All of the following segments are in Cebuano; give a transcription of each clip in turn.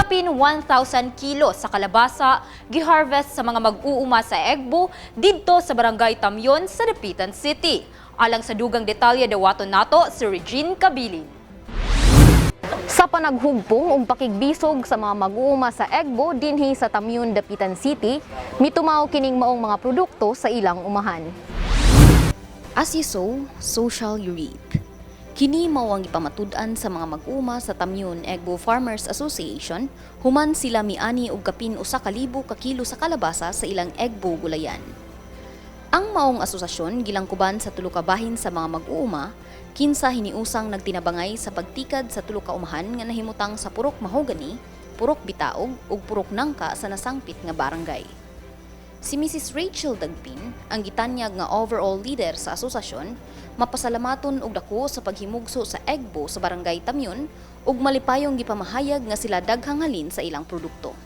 Kapin 1,000 kilo sa kalabasa giharvest sa mga mag-uuma sa Egbo didto sa Barangay Tamyon sa Dapitan City. Alang sa dugang detalye, dawaton nato si Regine Cabilin. Sa panaghugpong ug pakigbisog sa mga mag-uuma sa Egbo dinhi sa Tamyun, Dapitan City, mitumaw kining maong mga produkto sa ilang umahan. As you sow, so shall you reap. Kini mao ang gipamatud-an sa mga mag-uma sa Tamyun Egbo Farmers Association human sila miani og kapin 1,000 ka kilo sa kalabasa sa ilang Egbo gulayan. Ang maong asosasyon gilangkuban sa tulo ka bahin sa mga mag-uuma kinsa hiniusang nagtinabangay sa pagtikad sa tulo ka umahan nga nahimutang sa Purok Mahogany, Purok Bitaog ug Purok Nangka sa nasangpit nga barangay. Si Mrs. Rachel Dagpin, ang gitanyag nga overall leader sa asosasyon, mapasalamaton og dako sa paghimugso sa Egbo sa Barangay Tamyun ug malipayong gipamahayag nga sila daghang halin sa ilang produkto.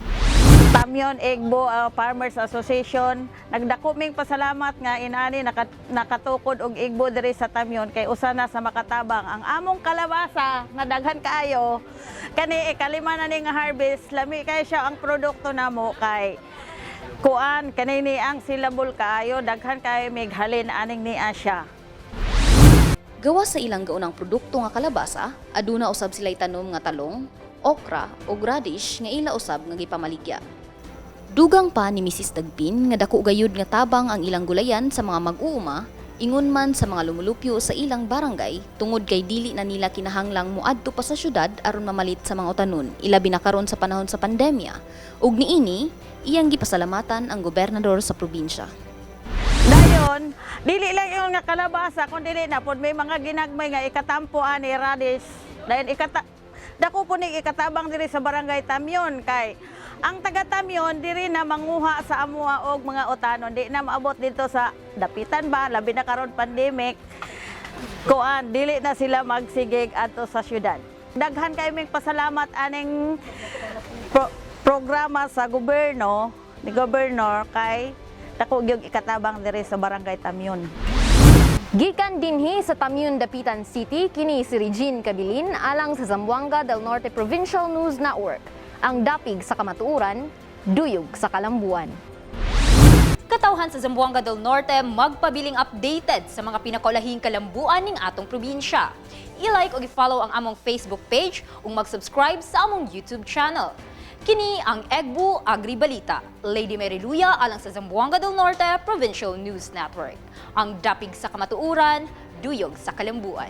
Tamyon Egbo Farmers Association, nagdako ming pasalamat nga inani nakatukod og Egbo diri sa Tamyon kay usa na sa makatabang ang among kalabasa nga daghan kaayo. Kani ikalima na ni nga harvest, lami kay siya ang produkto namo kay kuan kani ni ang silabol kaayo, daghan kaayo mig halin aning niya siya. Gawas sa ilang gaunang produkto nga kalabasa, aduna usab sila'y tanom nga talong, okra ug radish nga ila usab nga gipamaligya. Dugang pa ni Mrs. Dagpin nga dako gayud nga tabang ang ilang gulayan sa mga mag-uuma, ingon man sa mga lumulupyo sa ilang barangay, tungod kay dili na nila kinahanglang moadto pa sa syudad aron mamalit sa mga utanon, ilabi na karon sa panahon sa pandemya. Ug niini, iyang gipasalamatan ang gobernador sa probinsya. Dayon, dili lang yung nga kalabasa, kun dili na pod may mga ginagmay nga ikatampo ani radish. Dayon dako po ning ikatabang diri sa Barangay Tamyon kay ang taga Tamyon diri na manguha sa amuha og mga utanon, di na maabot dito sa Dapitan ba, labi na karon pandemic. Kuan, dili na sila magsigig adto sa syudad. Daghan kay ming pasalamat aning programa sa gobyerno ni Governor kay dako gyud ikatabang diri sa Barangay Tamyon. Gikan dinhi sa Tamyun, Dapitan City, kini si Regine Cabilin alang sa Zamboanga del Norte Provincial News Network. Ang dapig sa kamatuoran, duyog sa kalambuan. Katawhan sa Zamboanga del Norte, magpabiling updated sa mga pinakaulahing kalambuan ning atong probinsya. I-like o i-follow ang among Facebook page ug mag-subscribe sa among YouTube channel. Kini ang Egbu Agri Balita. Lady Mary Luya alang sa Zamboanga del Norte Provincial News Network. Ang dapig sa kamatuoran, duyog sa kalambuan.